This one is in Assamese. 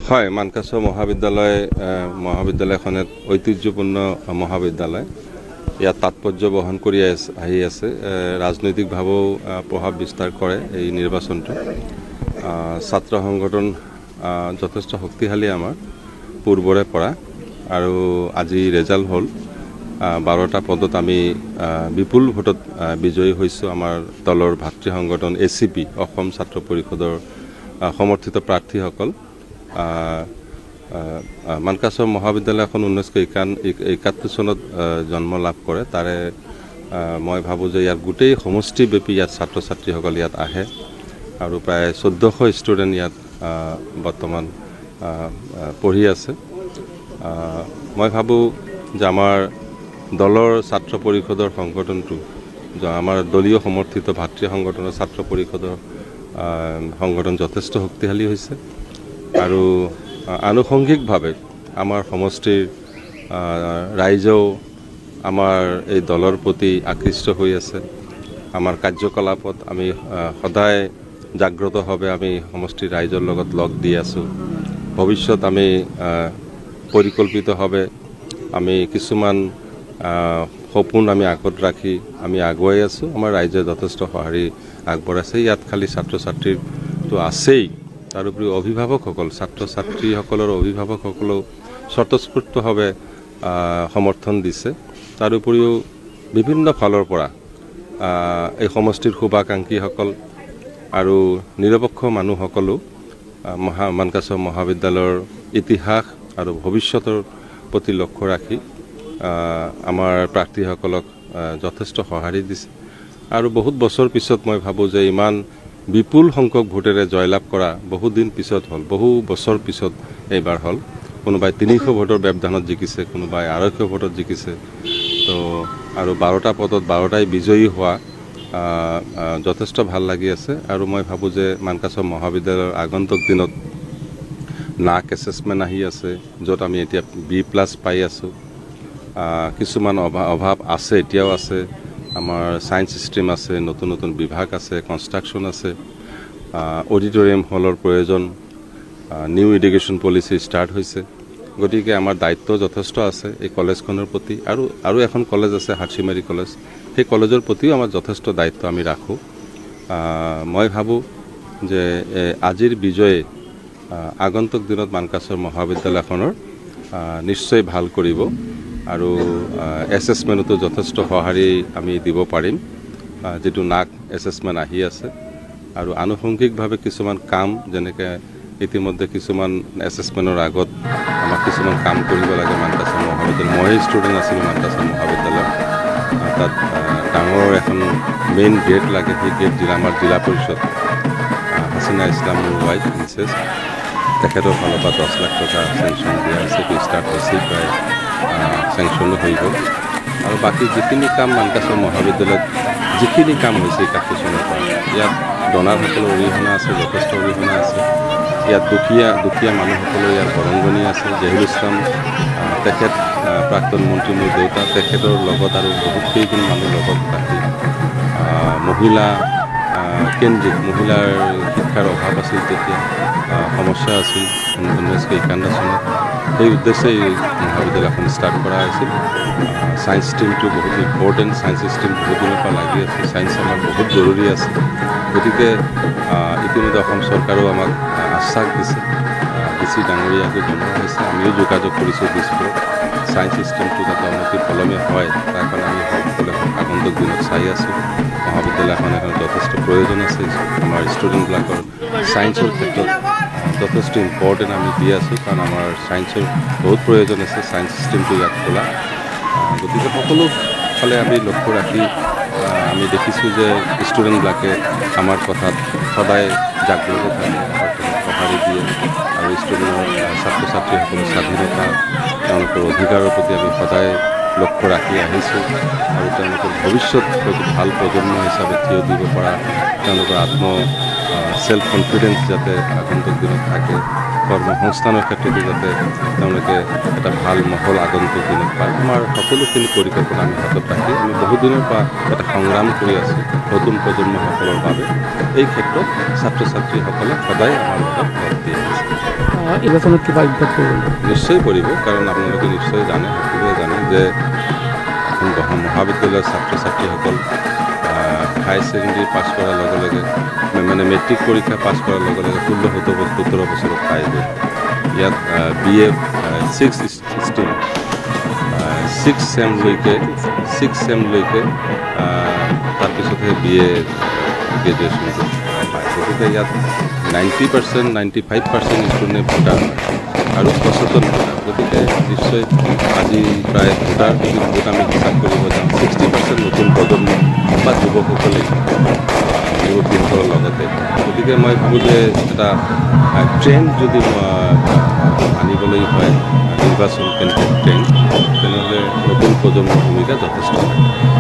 হয়, মানকাচৰ মহাবিদ্যালয় মহাবিদ্যালয়খন ঐতিহ্যপূৰ্ণ মহাবিদ্যালয়। ইয়াত তাৎপৰ্য বহন কৰি আহি আছে, ৰাজনৈতিকভাৱেও প্ৰভাৱ বিস্তাৰ কৰে এই নিৰ্বাচনটো। ছাত্ৰ সংগঠন যথেষ্ট শক্তিশালী আমাৰ পূৰ্বৰে পৰা, আৰু আজি ৰেজাল্ট হ'ল 12টা পদত আমি বিপুল ভোটত বিজয়ী হৈছোঁ। আমাৰ দলৰ ভাতৃ সংগঠন ACP Assam ছাত্ৰ পৰিষদৰ সমৰ্থিত প্ৰাৰ্থীসকল। মানকাচৰ মহাবিদ্যালয়খন 1971 চনত জন্ম লাভ কৰে। তাৰে মই ভাবোঁ যে ইয়াত গোটেই সমষ্টিব্যাপী ইয়াত ছাত্ৰ ছাত্ৰীসকল ইয়াত আহে, আৰু প্ৰায় 1400 ষ্টুডেণ্ট ইয়াত বৰ্তমান পঢ়ি আছে। মই ভাবোঁ যে আমাৰ দলৰ ছাত্ৰ পৰিষদৰ সংগঠনটো, আমাৰ দলীয় সমৰ্থিত ভাতৃ সংগঠনৰ ছাত্ৰ পৰিষদৰ সংগঠন যথেষ্ট শক্তিশালী হৈছে, আৰু আনুষংগিকভাৱে আমাৰ সমষ্টিৰ ৰাইজেও আমাৰ এই দলৰ প্ৰতি আকৃষ্ট হৈ আছে। আমাৰ কাৰ্যকলাপত আমি সদায় জাগ্ৰতভাৱে আমি সমষ্টিৰ ৰাইজৰ লগত লগ দি আছোঁ। ভৱিষ্যত আমি পৰিকল্পিতভাৱে আমি কিছুমান সপোন আমি আগত ৰাখি আমি আগুৱাই আছোঁ। আমাৰ ৰাইজে যথেষ্ট সঁহাৰি আগবঢ়াইছে। ইয়াত খালি ছাত্ৰ ছাত্ৰীটো আছেই, তাৰোপৰি অভিভাৱকসকল, ছাত্ৰ ছাত্ৰীসকলৰ অভিভাৱকসকলেও স্বতঃস্ফূৰ্তভাৱে সমৰ্থন দিছে। তাৰোপৰিও বিভিন্ন ফালৰ পৰা এই সমষ্টিৰ শুভাকাংক্ষীসকল আৰু নিৰপেক্ষ মানুহসকলো মানকাচৰ মহাবিদ্যালয়ৰ ইতিহাস আৰু ভৱিষ্যতৰ প্ৰতি লক্ষ্য ৰাখি আমাৰ প্ৰাৰ্থীসকলক যথেষ্ট সঁহাৰি দিছে। আৰু বহুত বছৰ পিছত মই ভাবোঁ যে ইমান বিপুল সংখ্যক ভোটেৰে জয়লাভ কৰা বহুদিন পিছত হ'ল, বহু বছৰ পিছত এইবাৰ হ'ল। কোনোবাই 300 ভোটৰ ব্যৱধানত জিকিছে, কোনোবাই 250 ভোটত জিকিছে। তো আৰু 12টা পদত 12টাই বিজয়ী হোৱা যথেষ্ট ভাল লাগি আছে। আৰু মই ভাবোঁ যে মানকাচৰ মহাবিদ্যালয়ৰ আগন্তুক দিনত নাক এছেচমেণ্ট আহি আছে, য'ত আমি এতিয়া B+ পাই আছোঁ। কিছুমান অভাৱ আছে, এতিয়াও আছে। আমাৰ ছায়েন্স ষ্ট্ৰীম আছে, নতুন নতুন বিভাগ আছে, কনষ্ট্ৰাকশ্যন আছে, অডিটৰিয়াম হলৰ প্ৰয়োজন, নিউ এডুকেশ্যন পলিচি ষ্টাৰ্ট হৈছে। গতিকে আমাৰ দায়িত্ব যথেষ্ট আছে এই কলেজখনৰ প্ৰতি। আৰু আৰু এখন কলেজ আছে হাটশিমাৰী কলেজ, সেই কলেজৰ প্ৰতিও আমাৰ যথেষ্ট দায়িত্ব আমি ৰাখোঁ। মই ভাবোঁ যে আজিৰ বিজয়ে আগন্তুক দিনত মানকাচৰ মহাবিদ্যালয়খনৰ নিশ্চয় ভাল কৰিব, আৰু এছেচমেণ্টতো যথেষ্ট সঁহাৰি আমি দিব পাৰিম, যিটো নাক এছেচমেণ্ট আহি আছে। আৰু আনুষংগিকভাৱে কিছুমান কাম, যেনেকৈ ইতিমধ্যে কিছুমান এছেচমেণ্টৰ আগত আমাক কিছুমান কাম কৰিব লাগে মানকাচৰ মহাবিদ্যালয়। ময়ে ষ্টুডেণ্ট আছিলোঁ মানকাচৰ মহাবিদ্যালয়ত। তাত ডাঙৰ এখন মেইন গেট লাগে, সেই গেট জিলা আমাৰ জিলা পৰিষদ হাছিনা ইছলাম মোৰ ৱাইফ মিছেছ, তেখেতৰ ফালৰ পৰা 10 লাখ টকা চেংচন দিয়া হৈছে। সেইটো ষ্টাৰ্ট হৈছে, প্ৰায় চেংচনো হৈ গ'ল। আৰু বাকী যিখিনি কাম মানকাচৰ মহাবিদ্যালয়ত যিখিনি কাম হৈছে 71 চনৰ পৰা, ইয়াত ডনাৰসকলৰ অৰিহণা আছে, যথেষ্ট অৰিহণা আছে। ইয়াত দুখীয়া দুখীয়া মানুহসকলৰ ইয়াৰ বৰংগনি আছে। জহিৰুল ইছলাম তেখেত প্ৰাক্তন মন্ত্ৰী মোৰ দেউতা, তেখেতৰ লগত আৰু বহুত কেইজন মানুহ লগত ৰাখি মহিলা কেন্দ্ৰিক, মহিলাৰ শিক্ষাৰ অভাৱ আছিল তেতিয়া, সমস্যা আছিল 1951 চনত, সেই উদ্দেশ্যে এই মহাবিদ্যালয়খন ষ্টাৰ্ট কৰা হৈছিল। ছায়েন্স ষ্ট্ৰীমটো বহুত ইম্পৰ্টেণ্ট, ছায়েন্স ষ্ট্ৰীম বহুত দিনৰ পৰা লাগি আছে, ছায়েন্স আমাৰ বহুত জৰুৰী আছে। গতিকে ইতিমধ্যে অসম চৰকাৰেও আমাক আশ্বাস দিছে, ডি চি ডাঙৰীয়াকো জনোৱা হৈছে, আমিও যোগাযোগ কৰিছোঁ দিছপুৰত। ছায়েন্স ষ্ট্ৰীমটো যাতে অনতি পলমে হয় তাৰ কাৰণে আমি সকলোৱে আগন্তুক দিনত চাই আছোঁ। মহাবিদ্যালয়খন এখন যথেষ্ট প্ৰয়োজন আছে, আমাৰ ষ্টুডেণ্টবিলাকৰ ছায়েন্সৰ ক্ষেত্ৰত যথেষ্ট ইম্পৰ্টেণ্ট আমি দি আছোঁ, কাৰণ আমাৰ ছায়েন্সৰ বহুত প্ৰয়োজন আছে, ছায়েন্স ষ্ট্ৰীমটো ইয়াত খোলা। গতিকে সকলো ফালে আমি লক্ষ্য ৰাখি আমি দেখিছোঁ যে ষ্টুডেণ্টবিলাকে আমাৰ কথাত সদায় জাগ্ৰত থাকে, আমাৰ কথাত সঁহাৰি দিয়ে, আৰু ষ্টুডেণ্টৰ ছাত্ৰ ছাত্ৰীসকলৰ স্বাধীনতা, তেওঁলোকৰ অধিকাৰৰ প্ৰতি আমি সদায় লক্ষ্য ৰাখি আহিছোঁ, আৰু তেওঁলোকৰ ভৱিষ্যত হয়তো ভাল প্ৰজন্ম হিচাপে থিয় দিব পৰা, তেওঁলোকৰ আত্ম চেল্ফ কনফিডেঞ্চ যাতে আগন্তুক দিনত থাকে, কৰ্মসংস্থানৰ ক্ষেত্ৰতো যাতে তেওঁলোকে এটা ভাল মহল আগন্তুক দিনত পায়, আমাৰ সকলোখিনি পৰিকল্পনা আমি হাতত ৰাখি আমি বহুদিনৰ পৰা এটা সংগ্ৰাম কৰি আছোঁ নতুন প্ৰজন্মসকলৰ বাবে। এই ক্ষেত্ৰত ছাত্ৰ ছাত্ৰীসকলে সদায় আমাৰ লগত লগ দি আহিছে। নিৰ্বাচনত কিবা ইম্পেক্ট পৰিব? নিশ্চয় পৰিব, কাৰণ আপোনালোকে নিশ্চয় জানে, সকলোৱে জানে যে মহাবিদ্যালয়ৰ ছাত্ৰ ছাত্ৰীসকল হায়াৰ ছেকেণ্ডেৰী পাছ কৰাৰ লগে লগে, মানে মেট্ৰিক পৰীক্ষা পাছ কৰাৰ লগে লগে 16, 17 বছৰত পায়গৈ। ইয়াত বি এ 6 ষ্ট্ৰীম, 6 চেমলৈকে, তাৰপিছতহে বি এ গ্ৰেজুৱেশ্যনটো পায়। গতিকে ইয়াত 90%, 95% ষ্টুডেণ্টে ভোটাৰ হয় আৰু সচেতন ভোটাৰ। গতিকে নিশ্চয় আজি প্ৰায় ভোটাৰ যদি ভোট আমি হিচাপ কৰিব যাওঁ, 60% নতুন প্ৰজন্ম বা যুৱকসকলেই, যুৱতীসকলৰ লগতে। গতিকে মই ভাবোঁ যে এটা ট্ৰেণ্ড যদি আনিবলৈ হয়, নিৰ্বাচন কেন্দ্ৰিক ট্ৰেণ্ড, তেনেহ'লে নতুন প্ৰজন্মৰ ভূমিকা যথেষ্ট থাকে।